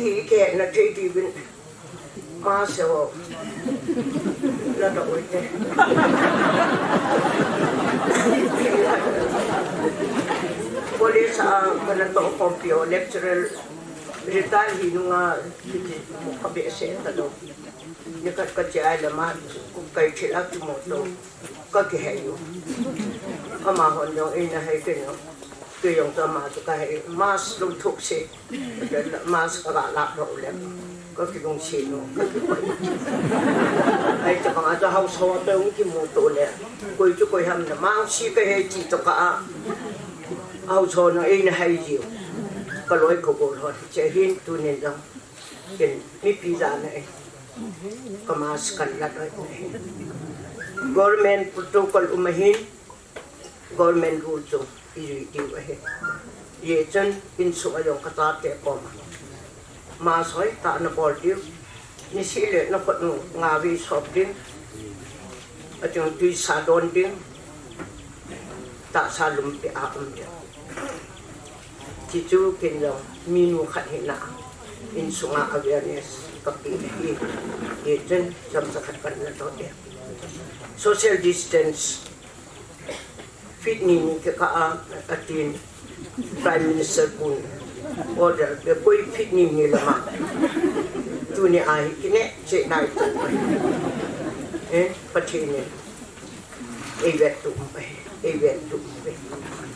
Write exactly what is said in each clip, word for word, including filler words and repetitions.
Hi ke na thei ti bin. Mask ho. La da oi te. Police a kana to compio lecturer retire hi nunga kiti mo ka be se ta do. Ni khat ka che ai la ma kai che la ki mo to. Ka kihei u. Amahon jong eina hei kei u. Kei jong chu ama chu kahei. Mask lou thup se. Mask ka la lou le. Ka kilungset u. Ka kikoi. Ahi tabang a chu haosa ho toh kimuto le. Koi chu koi ham na mang si kahei ti toh ka a. Haosa ho eina hei jiu. Ka loi ka gol ho. Che hin tunin jong. Ken mipi jana e. Ka mask kan la loi. Government protocol um ahin. Government rule chu i jui diu ahi. Hijeh chun insung a jong ka chate koma mask hoitah na bol diu. Nisih le na khut nu nga vei sop ding. Achung tui sa don ding. Tahsa lumpi a um ding. Ti chu ken jong minu khat hina insung a awareness ka pe ahi. Hijeh chun chomcha khat kan la doh e. Social distance. Feet ni ni kikah a, atin Prime Minister pun order pe koi feet ni ni lama. Tuni a hi kine che nai tu. Eh, Pathen in ei vet tu, ei vet tu.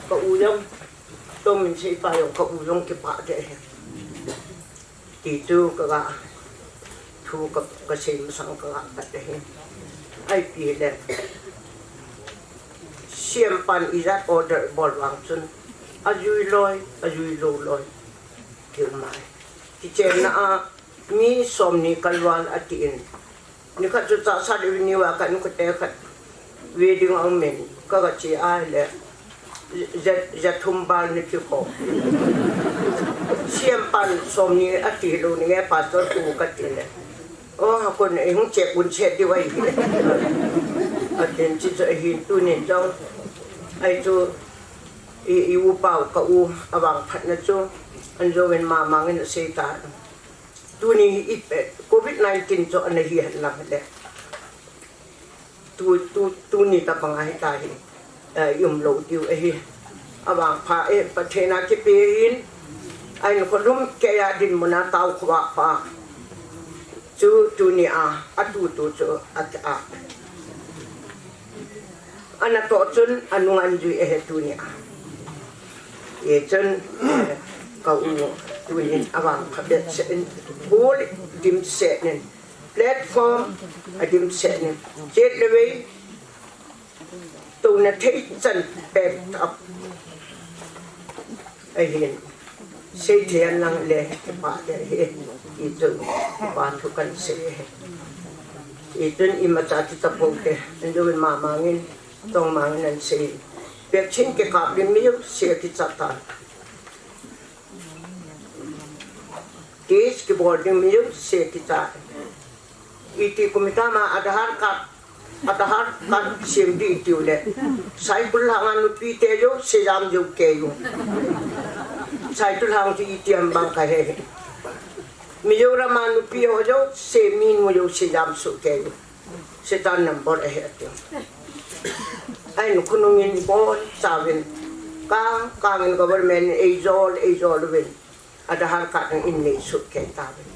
Ka u jong, Tongminsei pa jong ka u jong kipah te. Ti chu ka ga thu ka, ka sei masang ka ga pat ahi. Ahi pi le. C M pan ijat order bol vang chun. Ajui loi, ajui lou loi. Ti um ahi. Kichenna a mi som ni kalval atin. Nikhat chu Chassad Avenue a ka nu kate khat. Wedding a um in, ka ga che a le, ja, ja thum val ni kikho. C M pan som ni ati lou ni nge pastor pu ka ti le. O, ha kon ei hung che kun che di wai. Atin chi chu ahin tunin jong. Ahi chu i, i u pau ka u avang phatna chu. An jong in mamang in asei ta. Tuni hi i pe, covid nineteen chu ana hi hen lang le. Tu, tu, tuni tabang ahi ta hi. Eh, i um lou diu ahi. Avang pha e, Pathen a kipe hin. Ahin kholum kei a dinmun a tao khovah pha. Chu tuni a, atu tu chu a, a. Ana toh chun anung an jui ahi tuni a. Hijeh chun, eh, ka u tunin avang pha behseh in, bul dimset in, platform a dimset in, chet le vei, touna thei chan pet up. Ahin, sei thei an lang le, kipa te hi, i chun, kipa thu kan sei hi. I chun imacha kicha pou te, an dovin mamang in, tongmang in an sei. Vaccine kikap ding mi jouse kicha ta. Test kibol ding mi jouse kicha. Iti kum itama Aadhaar card, Aadhaar card sem di tiu le. Saikul lhanga nupi te jouse jam jou kei u. Saikul lhang ti iti ham bang ka he. Mizoram a nupi ho jouse minu jouse jam soh kei u. Setan number ahi atiu. Ahin khonung in ibon chauvin. Kang, kang in government in eijol, eijol uvin. Aadhaar card in nei soh kei tauvin.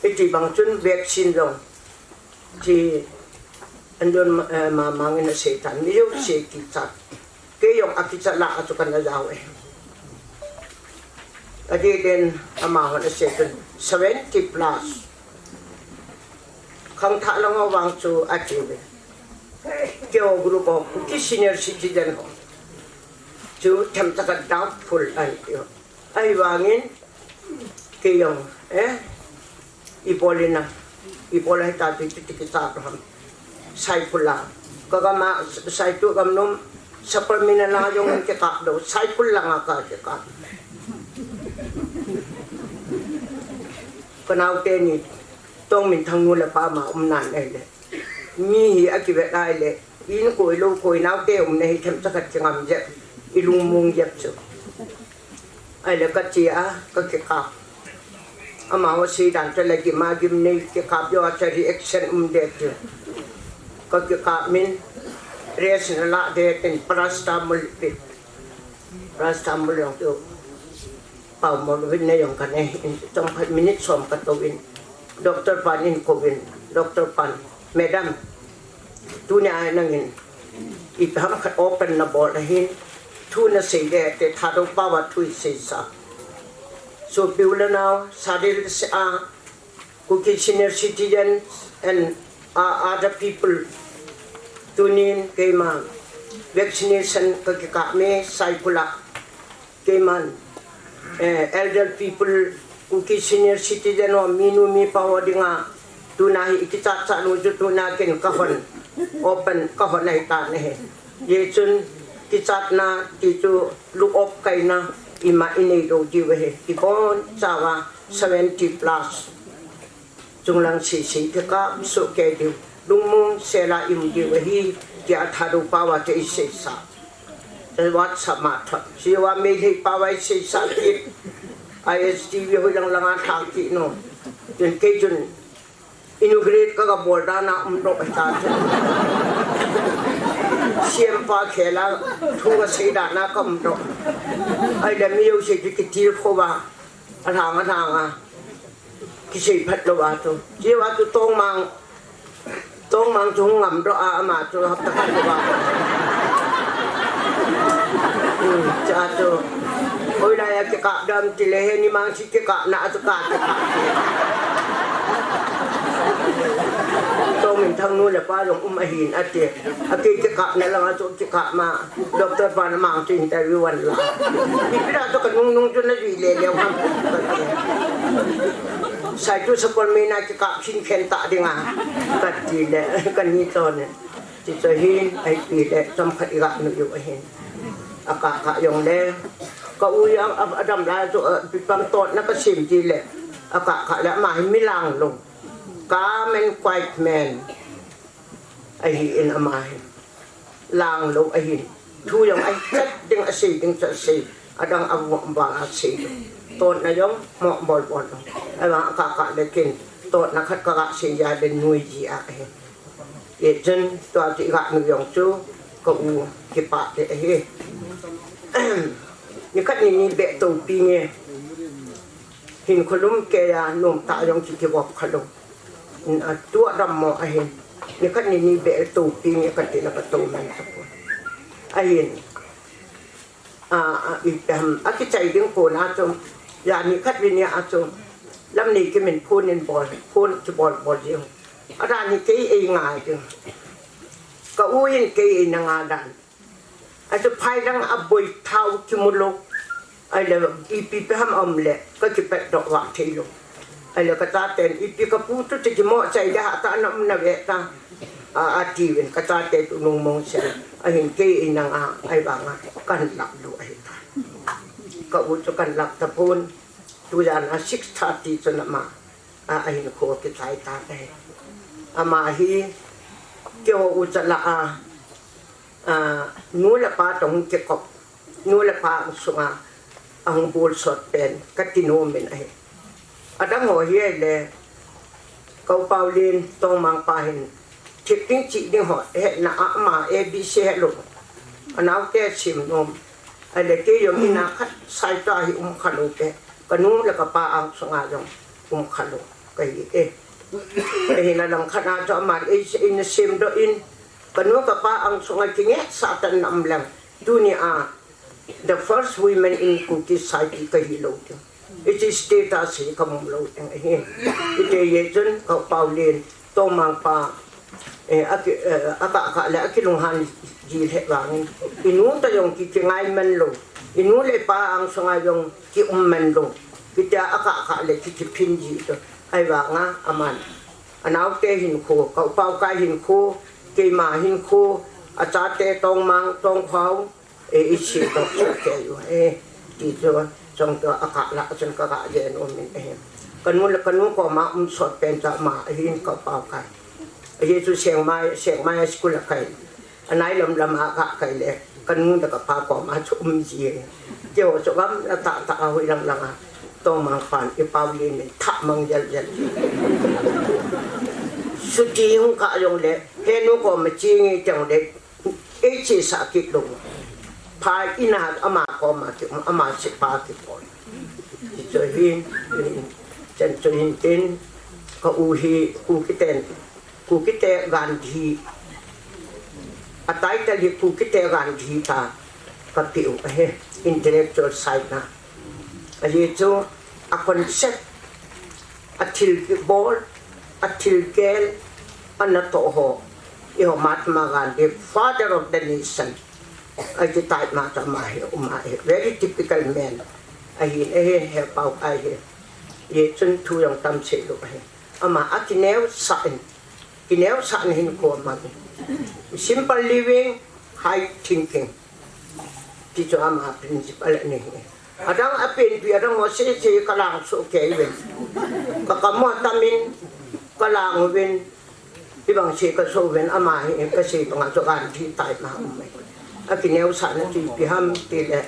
Iti bang chun vaccine jong. Ti an don, eh, mamang in asei tan. Mi jouse kicha. Kei jong akicha la a chu kana jao e. Adeh in amahon asei chun seventy plus. Khangthah lang ho vang chu ati ve. Keiho group ho, Kuki senior citizen ho. Chu themcha khat doubtful ahi tiu. Ahivangin, kei jong, eh, ibol in a, ibol ahi ta tu ti kicha to ham. Saikul a. Ka gam a, Saitu gam nom, Sapermeina lang jong kikap lou, Saikul lang a ka kikap. Ka nao teni, Tongminthang nu le pa ma um nan ahile. Mi hi akivet ahile, in koi lou koi nao te um na hi themcha khat kingam jep, ilungmong jep chu. Ahile ka che a, ka kikap. Amaho seidan chu le gim a gim nei kikap jou a chu reaction um ding ti. Ka kikap min rest na la ding tin paracetamol pit. Paracetamol jong chu pau mo vin nei jong ka nei in chomkhat minute som ka tou in doctor pan in kou in doctor pan, "Madam, tunia nangin ipi ham khat open na bol ahin, thu na sei ding te Thadou pao a thu i seisah. Sopi u le nao, sa ding le se a, Kuki senior citizens and, uh, other people, tunin keima vaccination ka kikap me Saikul a. Keiman, eh, elder people, Kuki senior citizen ho, minu mipa ho dinga, tuna hi i kichat chat nu chu tuna ken ka hon, open ka hon ahi tan ahi. Hijeh chun kichatna ti chu lu-op kaina ima i nei lou diu ahi. I bonchauva seventy plus. Chunglang sese kikap soh kei diu, lungmong sela i um diu ahi, tia Thadou pao a chu i seisah. Chu WhatsApp ma thot. Hiche a Meitei pao a i seisah kit. I S T V hoilang langa thang kit nom. Chun kei chun inaugurate ka ga bol dan a um doh ta chu. C M pa khel a thu ka sei dan a ka um doh. Ahile mi jouse chu kitilkhou va, alhang alhang a kisei phat lou va chu. Hiche va chu Tongmang, Tongmang chu hung ngam doh a, ama chu hapta khat lou va. Hmm, cha chu. Hoilai a kikap dam ti le, he ni mang si kikapna a chu ka kikap. Tongminthang nu le pa jong um ahin ati. Akei kikapna langa chu kikap ma. Doctor pan amang chu interview an la. Ipi la chu ka nungnung chu na jui le le ham. Sai chu sapon me na kikap sin khen ta dinga. Ka ti le, ka ni to ne. Ti chu hin, ahi pi le, chomkhat i ga nu u ahin. A ka ka jong le. Ka u jong, a, a dam la chu, a, pi pam tot na ka sim ti le. A ka ka le, ama hi mi lang lou. Calm and quiet man. Ahi in ama hi. Lang lou ahin. Thu jong ahi chat ding a sei ding chat sei. Adang a mo ba a sei. Totna jong mo bol bol. Ama ka ka le kin. Totna khat ka ga sei ja le nui ji a ahi. Hijeh chun tua ti ga nu jong chu ka u kipah te ahi. Ni khat ni ni be to pi nge. Hin kholum kei a nom ta jong ki kivop kha lou. Tua dam mo ahin. Ni khat ni ni be to pi nge ka ti na ka to man sa po. Ahin. A, a, ipi ham, a kichai ding kona chu. Ja ni khat ni ni a chu. Lam ni kimin phone in bol, phone kibol bol jing. A dan hi kei ei ngai ding. Ka u in kei ei na nga dan. A chu phai dang a boi thao kimu lou. Ahile ipi pi ham um le, ka kipet doh va thei lou. Ahile ka chaten, ipi ka pu tu ti kimo chai da ha ta na um na ve ta. A, a ti uvin ka chate chu nung mong se. Ahin kei ei na nga, ahivanga, kan lap lou ahi ta. Ka u chu kan lap ta pon. Tujan a six thirty chu na ma. A, ahin kho kithai ta ahi. Ama hi, keiho u chala a, a, nu le pa tong kikop. Nu le pa ang sunga, ahung bol sot pen, ka ti nom in ahi. Adang ho hi le, ka u Paulin, Tongmang pa hin, thip ding chi ding ho, he na a ama, A B C he lou. Anao te sim nom. Ahile kei jong ina khat sai ta hi um kha lou te. Ka nu le ka pa ang sunga jong um kha lou. Ka hi e. Ka hi na lang khat na chu ama, ei, ei na sim doh in. Ka nu ka pa ang sunga kinge sa tan na um lang. Tunia, the first women in Kuki society ka hi lou ding. Hiche status hi ka mu lou ding ahi. Hijeh chun ka u Paulin, Tongmang pa, eh, a ki, eh, a ka ka le a kilunghan ji le vangin. I nu ta jong ki, kingai man lou. I nu le pa ang sunga jong ki um man lou. Kitia a ka ka le ki, kiphin ji to. Ahivanga aman. Anao te hin kho, ka u Pau Kai hin kho, keima hin kho, a chate Tongmang, Tongkhao, E, i si to so ke yu, e, ti chu, chong to a ka la, chun ka ga je no min, e. Ka nu le ka nu koma um sot pen ta ma, e, hin ka Pau Kai. E, chu seng mai, seng mai school a kai. Anai lam lam a ka kai le, ka nu le ka pa koma chu um ji, e. Keiho chu gam la ta ta a hui lang lang a. Tongmang pan i pau lin in thah mang jel jel. Suti hung kah jong le, he nu koma che nge teng le, ei chesa kit lou. Pha ina ama koma ki, ama sepa kibol. Hichu hin, chan chu hin tin, ka u hi, u kiten, Kukite Gandhi, a title hi Kukite Gandhi ta kapeh u ahi, intellectual side na. Ajeh chu a concept, a thil kibol, a thil gel, a natoh ho. Eiho Mahatma Gandhi, father of the nation. Ahi tai ma ta ma hi, um ahi, very typical man. Ahi, ahi, he pau ahi. Ajeh chun thu jong tam sei lou ahi. Ama akineosah in, kineosah in hinkho amang in. Simple living, high thinking. Ti chu ama principle ani hi. Adang apenpi adang ho sese kalang soh kei uvin. Ka kamu atamin kalang uvin. Hibang se kasoh uvin ama hi kasei banga chu Gandhi tai ma um mai. Akineosah na chu ipi ham tile.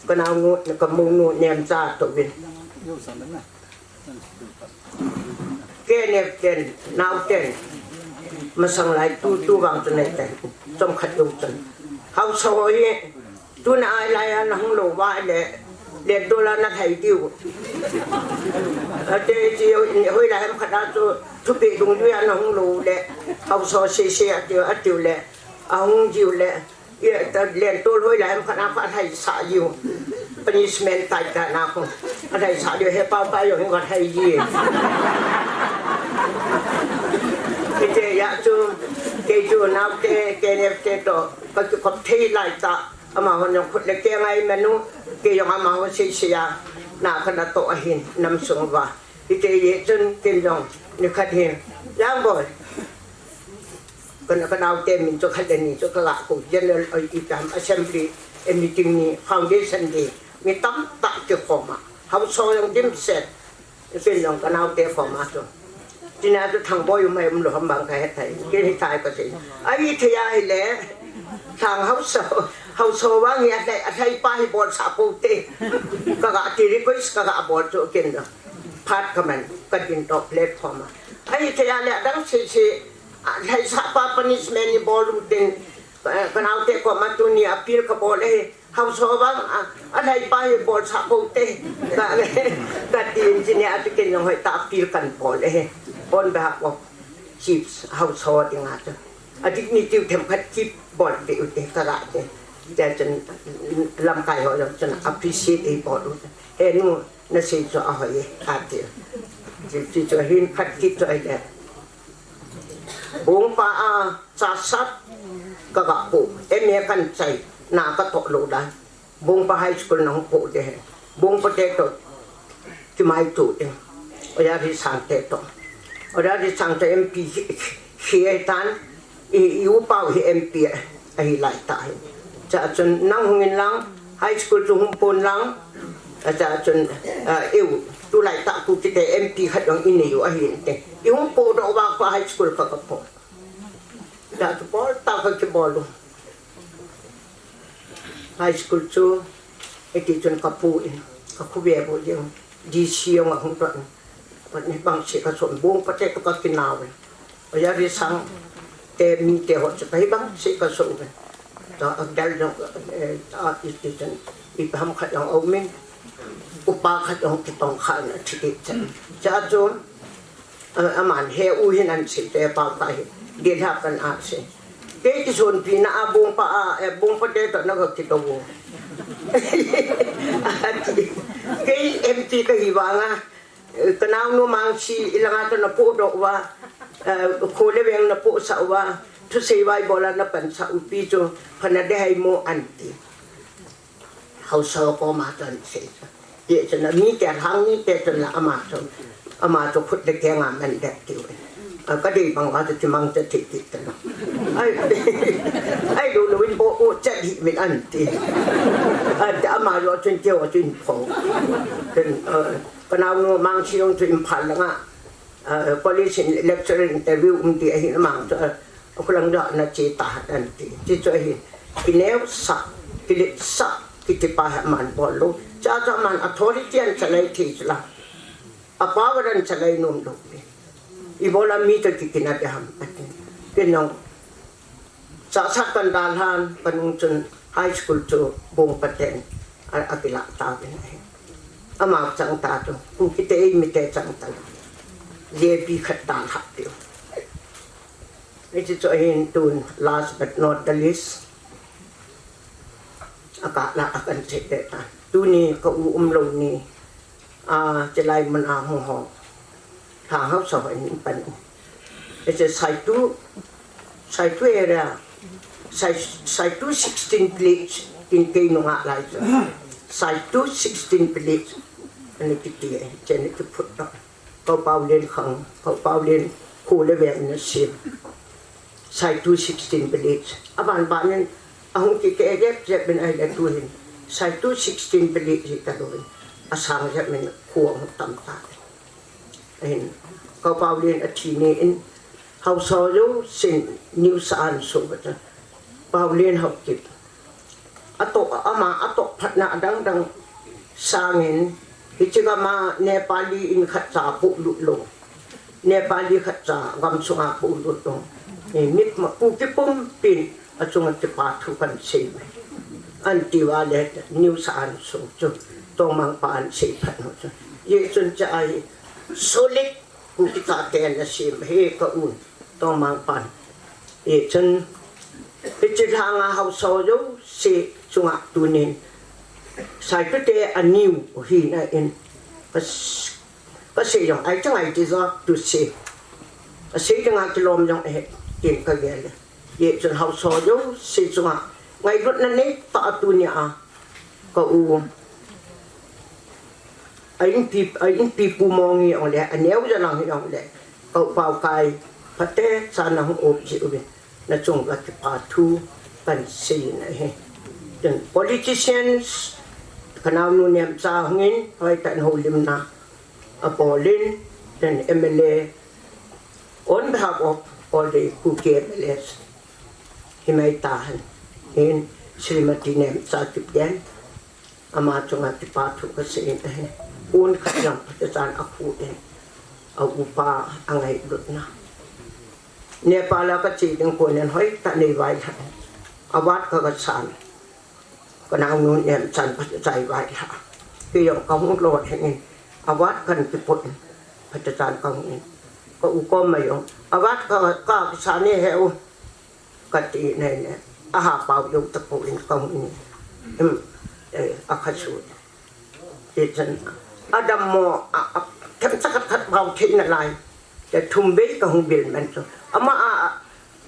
Ka naonu, ka mounu nemcha toh uvin. K N F ten, naoten, masang lai tu, tu vang chu nei ten, chomkhat jou chun. Haosa ho hi, tuna ahilai a nahung lou uva le, lentol a nalhai diu. Ate chi, hoilai ham khat a chu, thupeh dungjui a nahung lou le, haosa ho sese atiu, atiu le, ahung jiu le, Ye, ta lentol hoilai ham khat a khat lhaisah jiu. Punishment tai ta na khu. Alhaisah jiu he pau pa jong hin khat lhai ji. Hiti a chu, kei chu naote, K N F te toh, kakikhop thei lai ta. Amahon jong khut le keng ahi manu, kei jong amaho seisei a, na kanatoh ahin, nam sung uva. Hiti jeh chun ken jong nikhat hi, Jangboi. Kana, kanaote min chu khat le ni chu kaga kou, General, oi, ipi ham, Assembly, eh, meeting ni, Foundation Day, mi tamtah kikhom a. Haosa jong dimset. Ken jong kanaote khom a chu. Tina chu Thangboi um mai um lou ham bang kahe thei. Ken hithei kasei. Ahithei ahile, Thang haosa, haosa vang hi alhai, alhai pa hi bolsah poute. Kaga ti request kaga bol chu ken jong. Phat kaman, kadin toh platform a. Ahithei ahile adang sese, alhaisah pa punishment ni bol u tin, eh, kanaote koma tuni appeal kabol e, haosa vang, a, alhai pa hi bolsah poute. Ka, kati in chini ati ken jong hoitah appeal kabol e. On behalf of chiefs, haosa dinga chu. A dignity u themkhat kibol peh u te, kaga te. Tia chun, lamkai ho jong chun appreciate eibol u. He nu, nasei chu ahoi e, ati. Ti, ti chu hin khat kit chu ahile. Bongpa a chasat kaga po, M A kan chai, na katoh lou lai. Bongpa High School nahung po ding ahi. Bongpa te toh kimaito ding. Oja Risang te toh. Oja Risang te M P hi, hi, hi ahitan, i, i upa u hi M P ahi lai ta hi. Chua chun nang hung in lang, high school chu hung pon lang, chua chun, ah, eiu, tulai tah Kukite M P khat jong inei u ahi inte. I hung podoh uva kho high school ka, ka po. Chua chu bol tah kakibol u. High school chu, hiti chun kapu in, kakhuve bu jeng, D C jong ahung toh in, pat ni bang se kasoh, Bongpa te toh kakinau in. Oja Risang te mite ho chu kahi bang se kasoh in. Tua adel jong, eh, a, hiti chun, ipi ham khat jong aum in, upa khat jong kitong kha in athi ding chun. Chua chu, A, aman he u hin ahin sei te, pau pa hi. Delhi a pan asei. Kei kisonpina a Bongpa a, eh, Bongpa te toh na kakito u. Ati. Kei M P kahi vanga, eh, kanaonu Mangsi ilanga toh napodoh uva, eh, kho le veng naposah uva, thusei vaibol a napansah u pi chu, pha nadei hai mo anti. Haosa koma toh ahin sei. Ti chun a mite, lhang mite chun la ama chu, ama chu khut le keng a man det tiu. A kadei bang uva chu kimangcha thei thei ta lo. Ai, ai lou lou in bou u chat hi min anti. A, ama jong chun keiho chun pho. Chun, a, kanaonu Mangsi jong chu Imphal langa, a, college in lecturer interview um ti ahin amang chu, a, Akhulang jong ana che ta anti. Ti chu ahin. Kineosah, kiletsah, kiti pa hi aman bol lou. Cha cha man authority ahin chalai thei chu la. A power ahin chalai nom lou. Ibola mi toh kikinah ding ham ati. Kei jong cha cha kahin dalhan, kanung chun high school chu Bongpaten a, akilah tauvin ahi. Ama chang ta chu, Kukite eimi te chang ta. J B khat dalhah diu. Hiche chu ahin tun last but not the least. Akah la akan che de ta. Tuni ka u umlou ni. A, chilai mun a hung ho. Lhang Haosa ho in pan. Hiche Saitu, Saitu area. Sai, Saitu sixteen village. Kin kei nunga lai chu. Saitu sixteen village. Ani kiti, cheni kiphut to. Ka u Paolian khang, ka u Paolian khu le veng na sem. Saitu sixteen village. Aban ban in, ahung kikeh jep jep in ahile tuhin. Saitu sixteen village hi talou in. Asang jep in khu ahung tam ta. Ahin, ka u Paolian athi ni in, Haosa jousen news a ana so bata. Paolian Haokip. Atoh, ama atoh phatna adang dang sangin, hiche gam a Nepali in khatcha apolut lou. Nepali khatcha gamsunga apolut lou. Eh, mitma Kuki pumpin achunga kipa thu kahin sei. Anti uva le news a ana so chu, Tongmangpa ana sei phat ho chu. Hijeh chun cha ahi solid Kuki chate ana sem hi ka un, Tongmangpan. Hichun, hiche lhanga Haosa jouse chunga tunin, Saitute a new hina in, ka s-, ka sei jong, I think I deserve to say. Ka sei dinga kilom jong ahi, tin ka gel e. Hichun Haosa jouse chunga ngailutna neitah a tunia, ka u, a inpi, a inpipu mong hijongle, aneo jalang hijongle, ka u Paokai, phatecha nahung op jeh uvin, nachung uva kipa thu kahin seiyin ahi. Then politicians, ka naonu Nemcha hungin, hoitah in houlimna abol in, then M L A, on behalf of all the Kuki M L As, himai tahen, hin Srimati Nemcha Kipgen, ama chunga kipa thu kaseiyin ahi. Un khat jong phatechan akhuh in, a upa angailutna. Nepal a kache ding konin hoitah in eivailhah in. Award ka, kasan. Ka naonu Nemchan phatechan eivailhah. Kei jong kahung lolhing in. Award kahin kipot in. Phatechan kahung in. Ka u koma jong, award ka, ka, kasan e he u. Kati nai nai. Aha pao jou tapon kahung in. Em, eh, akhasu. Hichun, adammo, a, a, themcha khat khat bol thei nalai. Te thum vei kahung vil man chu. Ama a, a,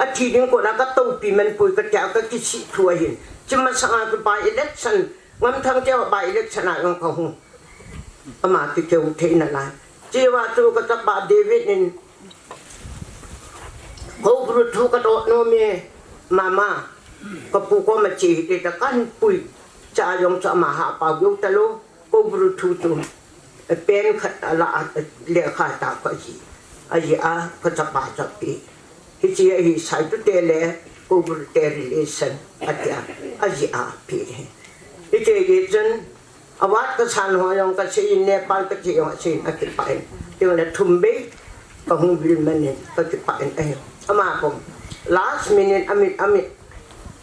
athi ding kona katoupi man poi katia kakisih thu ahin. Chi masanga chu by election, Ngamthang tia by election a jong kahung. Ama kikeu thei nalai. Chua chu kachapa David in, Koubru thu kadoh nom e, mama, kapu koma che hite tia kahin pui. Cha jong chu ama ha pao jou talou, Koubru thu chu, pen khat ala a, lekha tah khat ajih, ajih a, kachapa chu ape. Hiche hi Saitute le Koubrute relation atia, ajih a ape. Hiche hichun, award kasan ho jong kaseiyin, Nepal kache jong aseiyin, akipah in. Tin le thum vei kahung vil man in, kakipah in ahi. Ama kom, last minute, amit, amit,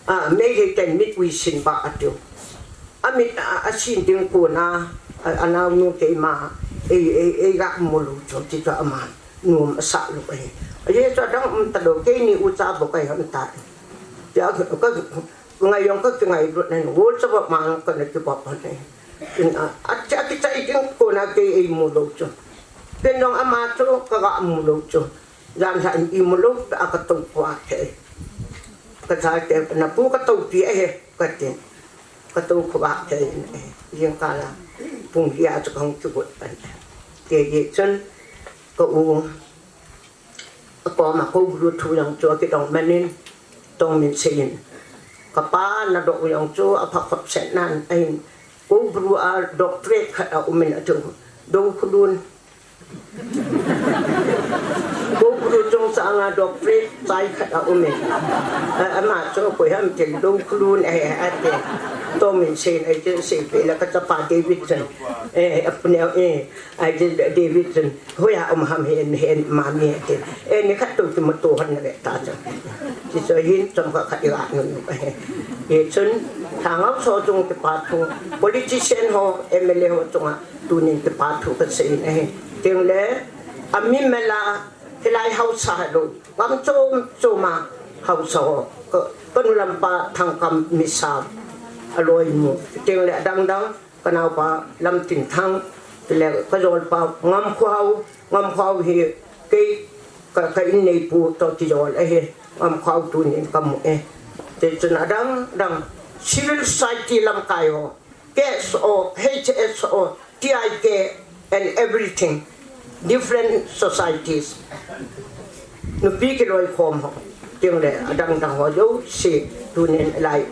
a, Meitei ten mit ui sin ba atiu. Amit a, asin ding kona, a, anaonu keima, ei, ei, ei ga mu lou chu, ti chu ama nom asah lou ahi. Ajeh chu adang um talou, keini ucha bou kahi hon tai. Tia ka, ka, ngai jong kakingailutna in, gol cha bou ma jong kana kibol hon ahi. Tin a, a, a kichai ding kona kei eimu lou chu. Ken jong ama chu kaga mu lou chu. Jan lha in imu lou, a katou khovah thei. Kachate, napu katoupi ahi, katin. Katou khovah thei in ahi. Jingkah a pung li a chu kahung kigot pan. Kei jeh chun ka u, akoma Koubru thu jong chu akidong man in, tong min seiyin. Kapa nadoh u jong chu apha khop set nan ahin. Koubru a doctorate khat aum in atiu. Doukhulun. Koubru chungchanga doctorate chai khat aum e. A, ama chu koi ham tin Doukhulun ahi ati. Tomin sei in, ahi tin sei peh le ka chapa David chun. Eh, apuneo, eh, ahi tin David chun. Hoiya um ham hen, hen mami ahi tin. Eh, nikhat tou kimuto hon nave ta chun. Hichu hin chomkhat khat iga nunung ahi. Hichun, Lhangau Sho chung kipa thu, politician ho, M L A ho chunga, tunin kipa thu kasei in ahi. Tin le, ami mela, hilai haosa lou. Gam chom choma haosa ho. Ka, kanu lampa Thangkam Misao aloinu. Tin le adang dang, kanaopa Lamtinthang. Tin le kajolpa Ngamkhohao, Ngamkhohao hi kei ka, ka inneipu toh kijol ahi. Ngamkhohao tunin kamu e. Tichun adang dang civil society lamkai ho. K S O, H S O, T I K, and everything, different societies. Nupi kiloikhom ho, tin le adang dang ho jouse, tunin lai,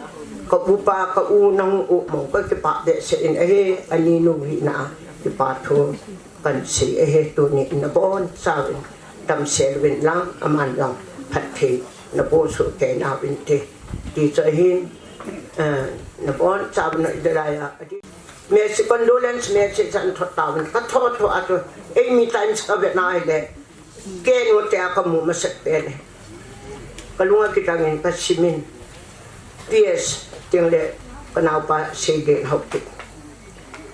ka upa, ka u nahung u mo, kakipah behseh in ahi, aninu hina, kipa thu, kahin sei ahi, tunin nabonchauvin, damsel uvin lang, aman jong, phatthei, naboh soh kei nauvinte. Tichu ahin, eh, nabonchauvin idalai a, ati. Message, condolence message ahin thot tauvin, kathot thot a chu, Eimi Times kavena ahile, kei note a kamu masat pen e. Kalunga kidangin kasimin, P S, tin le, kanaopa Seilen Haokip.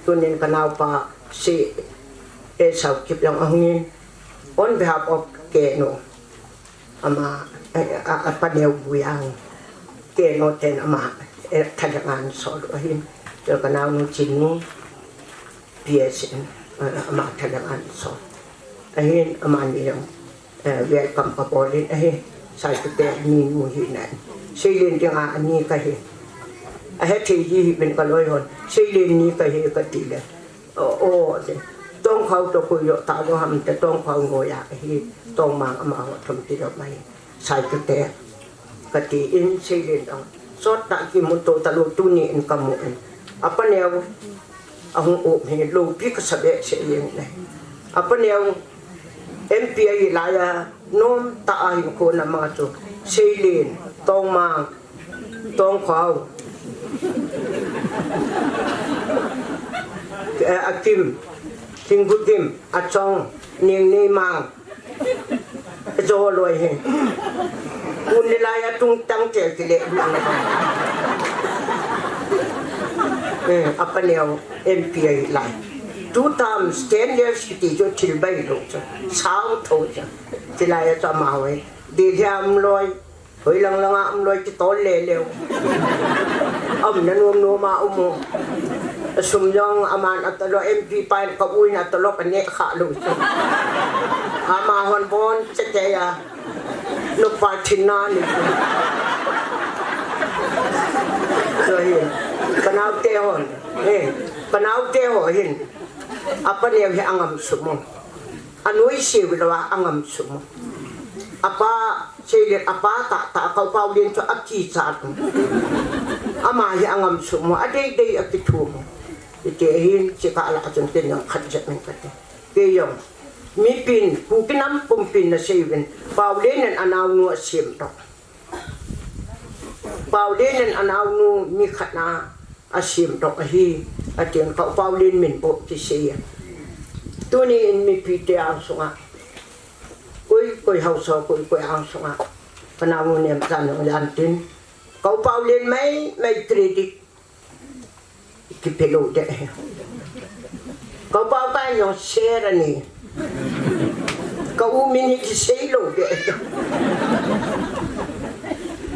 Tunin kanaopa Sei, S Haokip jong ahungin, on behalf of Keno. Ama, eh, a, a, apaneo Buyang. Keno ten ama, eh, thalenga ahin sol u ahin. Tin kanaonu Chinu, P S in, eh, ama thalenga ahin sol. Ahin, amani jong, eh, welcome kabol in ahi. Saikhote aninu hina. Seilen dinga ani kahi. Ahethei ji hih uvin kaloi hon. Seilen ni kahi kati le. O, o, ati. Tongkhao toh koi joh tah joh ham ati, Tongkhao noiya ahi, Tongmang amaho thum ti joh mai. Saikhote. Kati in Seilen dong. Sot tah kimuto talou tunin kamu in. Apaneo. Ahung um hi loupi kasa behseh jeng in ahi. Apaneo. M P ahi laiya. Nomtah a hinkho ana mang chu. Seilen. Tongmang. Tongkhao. Eh, Akim. Thinggudim. Achong. Ningneimang. Ajo loi hi. Kun le laiya tungtang tel kile. Eh, apaneo M P ahi lai. Two terms, ten years kiti chu thil bailou chu. Sao tho chu. Tilaiya chu amaho hi. Delhi a um loi. Hoilang langa um loi kitol leleu. Aumna nom nom a um u. Asum jong aman atolop M P pa in ka u in atolop aneh kha lou chu. Amahon boncha keiya. Nupa thin na ni. Chu hi. Kanaote hon. Eh, kanaote ho hin. Apaneo hi angam sum u. Anoise ulou a angam sum u. Apa Seilen apa tah tah, ka u Paolen chu akichat u. Ama hi angam sum u, adei dei akithum u. Hiti ahin, chikah lah a chun ken jong khat jep in kati. Kei jong, mipin, Kuki nam pumpin nasei uvin, Paolen in anaonu asemdoh. Paolen in anaonu mi khat na asemdoh ahi, atin ka u Paolen min bou kisei a. Tuni in mipite angsunga. Koi, koi haosa, koi, koi angsunga. Kanaonu nem chan jong jan tin. Ka u Paolen mai, mai credit. Kipe lou de. Ka u Paokai jong share anei. Ka u min hi kisei lou de.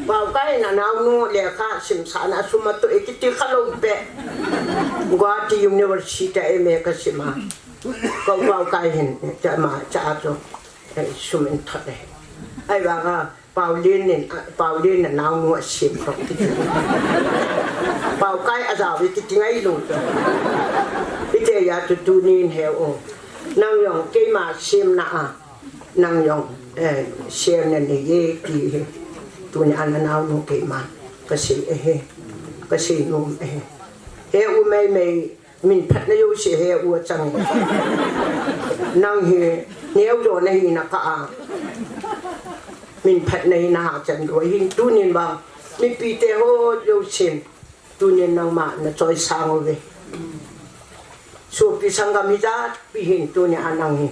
Paokai in anaonu lekha simsahna sum atoh e kiti khalou pe. Guwahati University a M A kasim a. Ka u Paokai hin, cha ma, cha a chu, eh, sum in thot e. Ahivanga, Paolen in, a, Paolen in anaonu asemdoh kiti. Paokai ajao e kiti ngailou chu. Hiti a chu tunin he o. Nang jong keima semna a. Nang jong, eh, share nanei e ti hi. Tunia nanaonu keima. Kasei e he. Kasei nom e he. He u mei mei. Min phatna jouse he u achang e. Nang hi, neo jo nahi na ka a. Min phatna hi naha chan lou hin tunin vang. Mipite ho jousen. Tunin nangma na choisang uve. Sopi sanggam hijat pi hin tunia nang hi.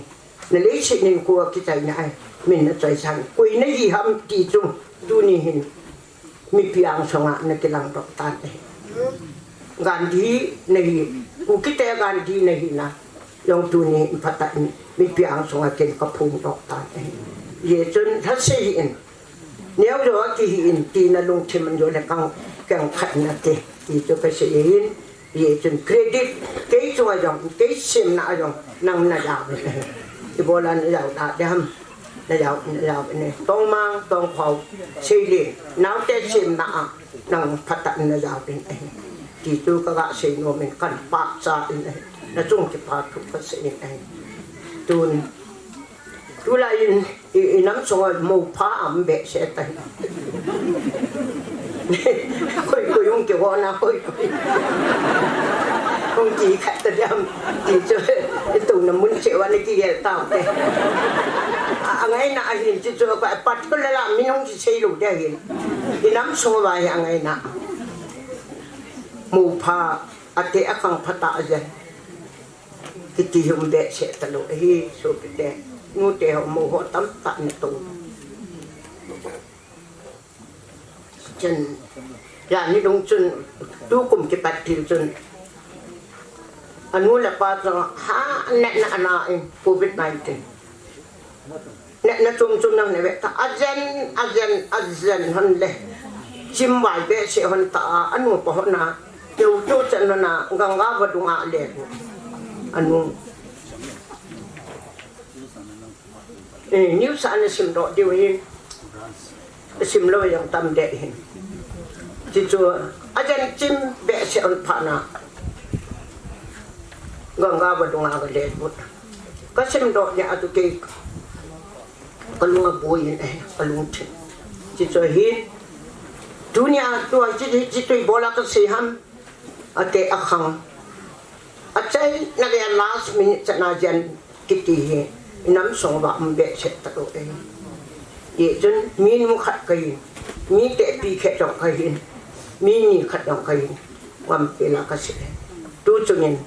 Na leiset nin kua kichaina ahi. Min na choisang. Koi na hi ham ti chu tuni hin. Mipi angsunga na kilangdoh tan ahi. Gandhi na hi. Kukite Gandhi na hina. Jong tuni hin phatah in mipi angsunga ken kaphongdoh tan ahi. Hijeh chun lhasei hih in. Neo jo a kihi in tina lungthim an jo le kang, kang khat na te. Ti chu kasei in, hijeh chun credit, kei chunga jong, kei semna a jong, nang na jao in ahi. Ibola na jao da de ham, na jao, na jao in ahi. Tongmang, Tongkhao, Seilin, naote semna a, nang phatah in na jao in ahi. Ti chu kaga sei nom in kan pachat in ahi. Na chung kipa thu kasei in ahi. Tun, tulai in, I, i nam sunga mopha um behseh tai. Koi, koi hung kihona, koi, koi. Hung kikhat ta diam. Ti chu, i tuna mun cheh uva na kigel tau te. A, angaina ahin, ti chu, koi particular la, min hung kisei lou ding ahin. I nam sunga hi angaina. Mopha, ate akhang phatah ahi. Kiti hi um behseh talou ahi, sopite. Nute ho, mo ho tamtah na tou. Chan, jani lung chun, tukum kipat til chun. Anu le apa chun, ha, nehna ana in, covid nineteen. Nehna chom chom nang ne ve ta, ajen, ajen, ajen hon le. Chim vai behseh hon ta a, anu pa hon a. Keu keu chan hon a, Ganga vadung a le. Anu. Eh, news ana sim doh diu hin. Sim lou jong tam deh hin. Ti chu, ajen chim behseh hon phat na. Ganga vadung a ka le but. Ka sim doh nia chu kei. Ka lung aboi in ahi, ka lungthim. Ti chu hin, tunia, tua, ti, ti, ti, tu ibola kasei ham, ate akhang. Achaina gei a last minute chan a jen kiti hi, i nam sung uva um behseh talou ahi. Hijeh chun, mi nu khat kahin, mi tehpi khat jong kahin, mi ni khat jong kahin, ngam pela kasei. Tu chungin,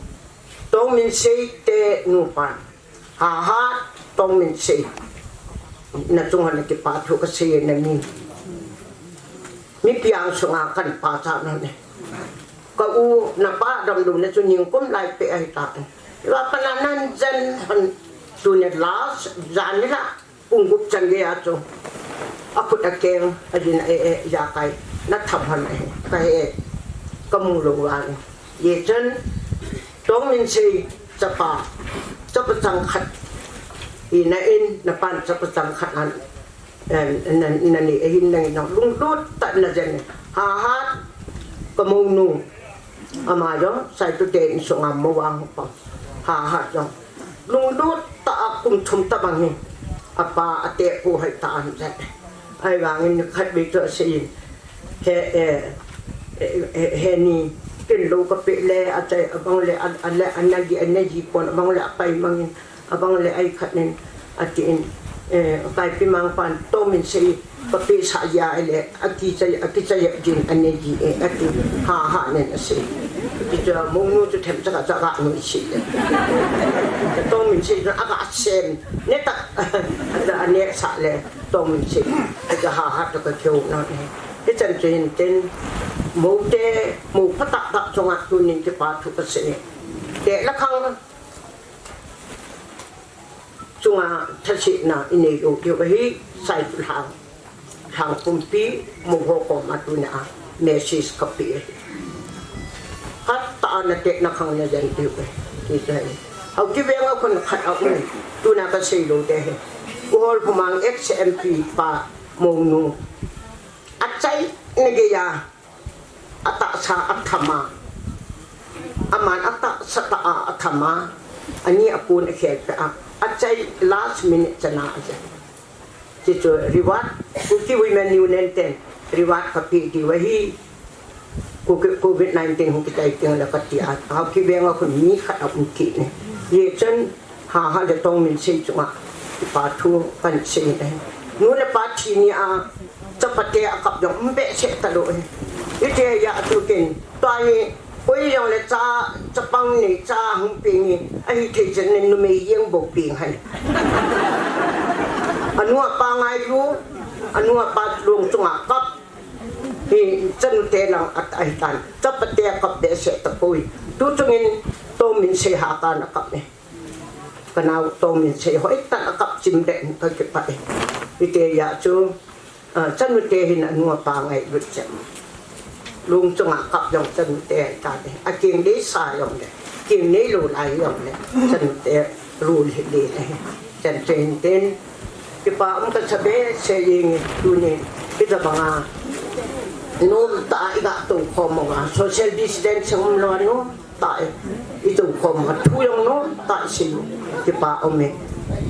Tongminsei te nupa. Hahat, Tongminsei. Na chunga na kipa thu kasei na mi. Mipi angsunga kan pachat na ne. Ka u na pa damlou na chu ningkum lai pe ahi ta. Iva pana nan jen han tuni last jan ni la. Pung gup chan gei a chu. Akhut akeng, ajin a e, e, ijakai. Na tham han e, kahe, kamu lou vang. Hijeh chun, Tongminsei, chapa, chapa changkhat. Hina in, na pan chapa changkhat han. Eh, na, na ni, eh, hin nang, nang, lunglut tah na jen. Hahat, ka mounu. Ama jong, Saitute insunga mo vang pa. Hahat jong. Lunglut tah a kum thum tabang hi. Apa ate pu hai ta an jat. Ahivangin khatvei chu asei in. He, eh, eh, eh, heni, tin lou kapeh le, achai abang le, a, a le, ana gi, ana gi pon abang le, apai mangin, abang le, ai khat nin, atin, eh, Kaipimang pan, Tongminsei, kapeh sah jia le, akichai, akichai jin, ana gi e, ati, ha, ha, nen asei. Ti chu, mounu chu themcha ka, cha ka, nu isei le. Tongminsei chu, aga sem, ne ta, aja, ane sa le, Tongminsei, aja, ha, ha, to ka keu na, ne. Hichan chu hin tin, mo te, mo phatah tah chunga tunin kipa thu kasei. Te la khang chunga thasetna inei lou diu ahi, Saitulang. Lhang pumpi, mo ho koma tunia message kapeh ahi. Khat tah a na te na khang na jen diu ahi. Ti chu ahi. Hauki venga khun khat a um, tuna kasei lou ding ahi. Uhol Phumang ex M P pa mounu. Achaina gei a, atahsa atham a. Aman atahsa tah a atham a. Ani apun akhel peh a. Achai last minute chana aja. Ti chu reward. Kuki Women Union ten reward kapeh diu ahi. Kuki covid nineteen hung kitai teng le kati a. Hauki venga khun mi khat a um kit ne. Hijeh chun Ha, ha, le Tongminsei chunga kipa thu kan sei in ahi. Nu le pa thi ni a, chapate akap jong um behseh talou ahi. Iti a tu ken, Tua hi, koi jong le cha, chapang nei cha hung peng hi, ahi thei chen in numei jeng bou peng hai. Anu apa ngailu, anu apa lung chunga kap. Hi, chanu te lang at ahi tan, chapa te kap behseh tapoi. Tu chungin, Tominsei ha kana kap e. Ka nao Tominsei hoitah a kap chim le in ka kipah e. Hiti a chu, ah, chanu te hin anu apa ngailut chem. Lung chunga kap jong chanu te ahi tan e. A keng dei sa jong le, keng nei lou lai jong le, chanu te rul hi dei le. Chan chen ten, kipa um ka sa behseh jeng e tuni. Hitabang a, nom tah a i ga tou khom uva, social distance um lou a nom tah e, i tou khom uva, thu jong nom tah i sei u, kipa um e.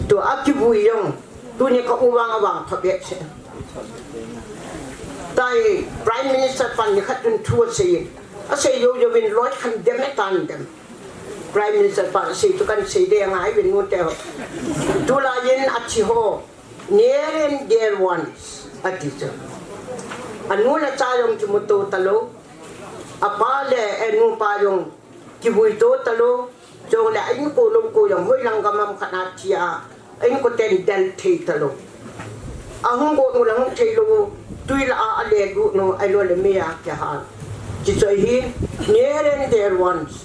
Tua kivui jong, tuni ka u vang a vang pha behseh. Tua Prime Minister pan nikhat chun thu asei in, asei jou jouvin loi khan dem e tan dem. Prime Minister pan asei chu kan sei ding angai uvin nu te ho. Tulai in athi ho, near and dear ones, ati chu. Anu le cha jong kimuto talou. Apa le anu pa jong kivui to talou. Chule a inko lou ko jong hoilang gam ham khat a thi a, a inko ten del thei talou. Ahung got u le hung thei lou, tui lah a ale lut u, ahilou le mei a kihal. Hiche hi, near and dear ones.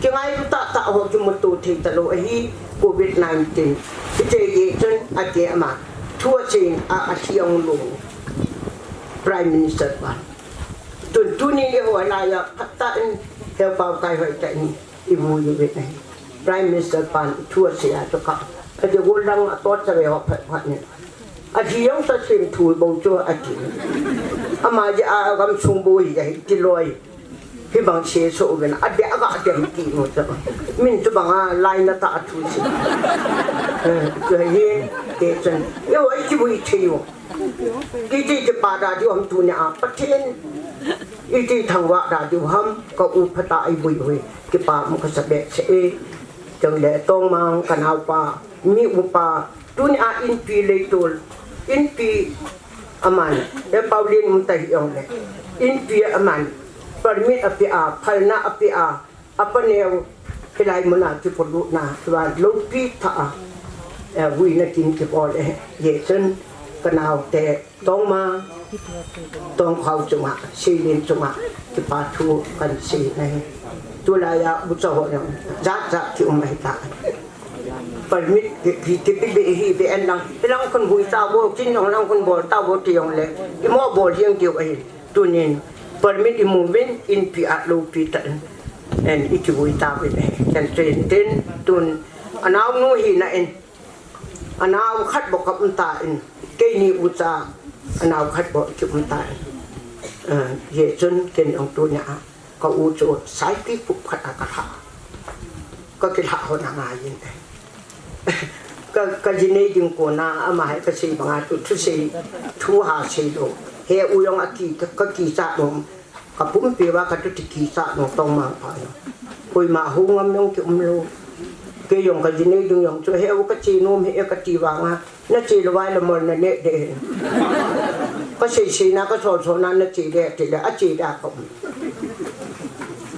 Kingailu tah tah ho kimuto thei talou ahi, covid nineteen. Hiti jeh chun ati ama. Thu asei in a, athi ahung lou. Prime Minister pa. Tun, tuni eiho lai a, phat tah in, Hepao Kai hoitah in i vui uve ahi. Prime Minister pan thu asei a chu ka, ati golang a torture ve ho phat phat in. Athi jong sa sem thu bou chu ati. Ama jeh a gamsung bou hi ahi ti loi. Hibang se so uvin a de a ga dem ti mo chu. Min chu bang a lai na ta a thu si. Eh, chu hi te chun. Eiho i kivui thei u. Iti kipa da diu ham tuni a Pathen. Iti thangvah da diu ham, ka u phat a i vui uvin. Kipa um ka sa behseh e. Chule Tongmang ka naopa, mi upa, tuni a inpi leitol, inpi aman, Hepao Lien um ta hih jongle, inpi aman, permit ape a, phalna ape a, apa neo, hilai mun a kipolut na, tua loupi tah a, eh, vuina kin kibol e, hijeh chun, ka naote, Tongmang, Tongkhao chunga, Seilien chunga, kipa thu kan sei ahi. Tulai a, ucha ho jong, jat jat ki um ahi ta. Permit, ki, ki, ki, ki, be, hi, be, en lang, hilang khun hui ta vo, kin jong lang khun bol ta vo, ti jongle, i mo bol jeng diu ahi. Tunin, permit i mu uvin, inpi a loupi tah in, en, i kivui ta uvin ahi. Ken chen tin, tun, a naonu hina in, a nao khat bou ka um tan, keini ucha, a nao khat bou ki um tan. Eh, hijeh chun ken jong tunia, ka u chu saipi kup khat a ka lha. Ka kilha hon angai in. Ka, ka jinei ding kona, ama hi ka sei banga chu, thusei, thu ha sei lou. He u jong aki, ka, ka kichat nom. Ka pumpi uva ka tuti kichat nom Tongmang pa jong. Koima hou ngam jong ki um lou. Kei jong ka jinei ding jong chu he u ka che nom hih e ka ti vanga. Na che lou vai le mol na neh de. Ka sei sei na ka sol sol na na che de ti le a che da ka um.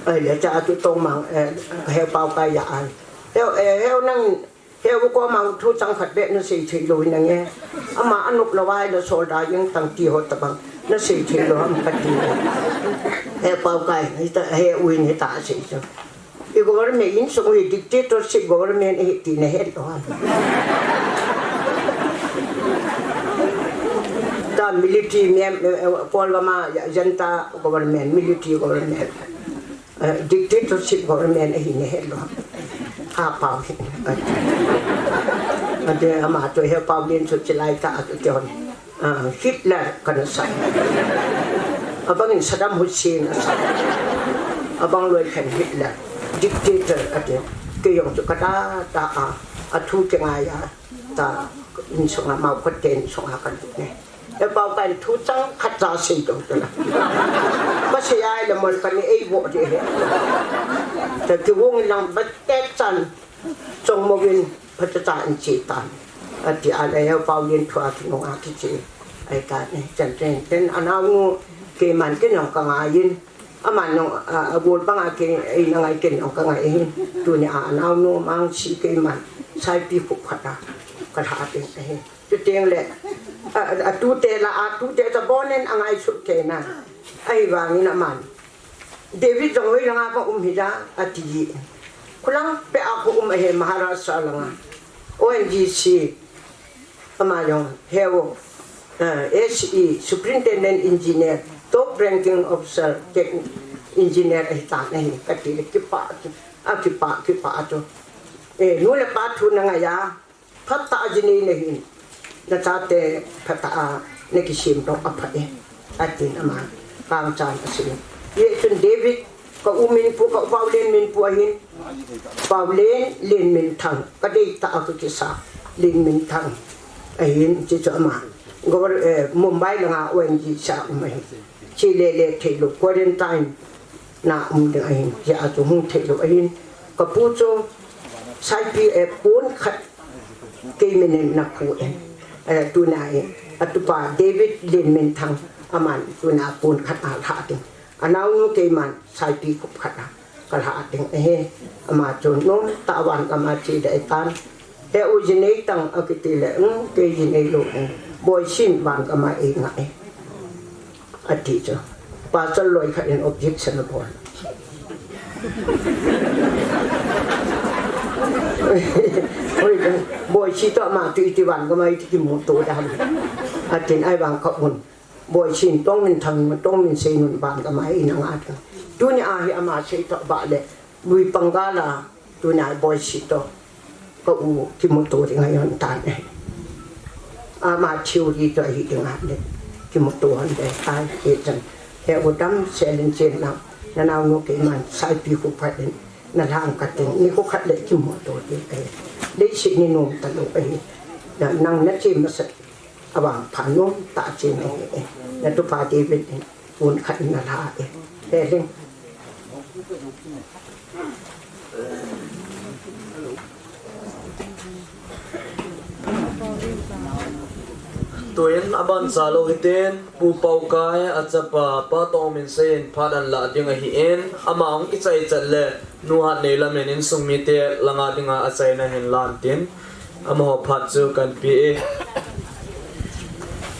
Ahile cha chu Tongmang, eh, Hepao Kai ja ai. He u, eh, he u nang He u koma thu chang khat beh na sei thei lou nang e. Ama anop lou vai la sol da jeng tang ti ho tabang. Na sei thei lou ham ka ti. Hepao Kai, hita, he u in hita sei chu. I government insung u hi dictatorship government ahi ti na het lou ham. Ta military mem, eh, eh, Kolgam a, junta government, military government. Eh, dictatorship government ahi na het lou. Ha pau hi. Ati. Ati ama chu Hepao Lien chu chilai ta ati hon. Ah, Hitler kana sa. Abang in Saddam Hussein asa. Abang loi khen Hitler. Dictator ati. Kei jong chu ka da da a. A thu kingai a. Ta insunga Mao ka ten sunga ka lut ne. Hepao Kai thu chang khat cha sei dong tala. Ka sei ai la mol ka ni ei vo de he. Ta ki wong lang ba tek chan chong mo win pa cha cha in che tan. Ati a la Hepao Lien thu a ki nung a ki che. Ai ka ne chan chen ten a naonu keiman ken jong ka ngai in. Aman jong, a, a gol banga kei, ei na ngai ken jong ka ngai ahi. Tunia anaunu mang si keiman, saipi khup khat a, ka lha ding ahi. Chuteng le, a, a, atute la, atute ta bonin a ngaisut kei na. Ahivangin aman, David jong hoi langa ka um hija, ati. Khulang peh a ka um ahi Maharashtra langa. O N G C, ama jong, heo, eh, S E, Superintendent Engineer, top ranking officer, tech engineer ahi tan ahi, kati le kipah chu, a kipah, kipah chu. Eh, nu le pa thu na ngai a, phatah a ji nei na hin, na chate phatah a na kisem tong a pha e, atin ama, kang chan a sin. Ye chun David, ka u min pu, ka u Paolen min pu ahin, Paolen Lenminthang, ka dei ta a ka kisa, Lenminthang ahin, chi chu ama, Governor, eh, Mumbai langa O N G C a um ahi. Chi le le thei lou, quarantine na um ding ahin, hia chu hung thei lou ahin. Ka pu chu saipi e pon khat kei min in na khu e. Eh, tuna e, atupa David Lenminthang aman tuna pon khat a lha ding. Anaunu keiman saipi khup khat a ka lha ding ahi. Ama chu nom tah a van gam a che ding ahi tan. He u, ji nei tang a kiti le, um, kei ji nei lou e. Boisin van gam a ei ngai e, ati chu. Pastor loi khat in objection a bol. Hoi, Boisi toh ama tu iti van gam a iti kimuto dan. Atin ahivang ka un. Boisin Tongminthang, Tongminseijun van gam a ei na nga ding. Tunia hi ama sei toh bah le, lui pang gal a, tunia Boisi toh ka u kimuto ding ahi hon tan e. Ama theory toh ahi ding a le, kimuto hon ding tai, hichan. He u, damsel in chen lang, na naunu keiman saipi khup khat in na lha ang ka ting, nikho khat le kimuto ding ahi. Leiset ni nom talou ahi. Na, nang na che masat a vangpha nom tah a che na hi e. Na tupa David in pon khat in na lha e. He leng. Tuin aban cha lou hitin, Pu Paokai, achapa Pa Tongminsei in phat an la ding ahin, ama hung kichai chat le, Nu Hatneilam in insung mite langa dinga achaina hin lan tin, amaho phat chu kan pe e.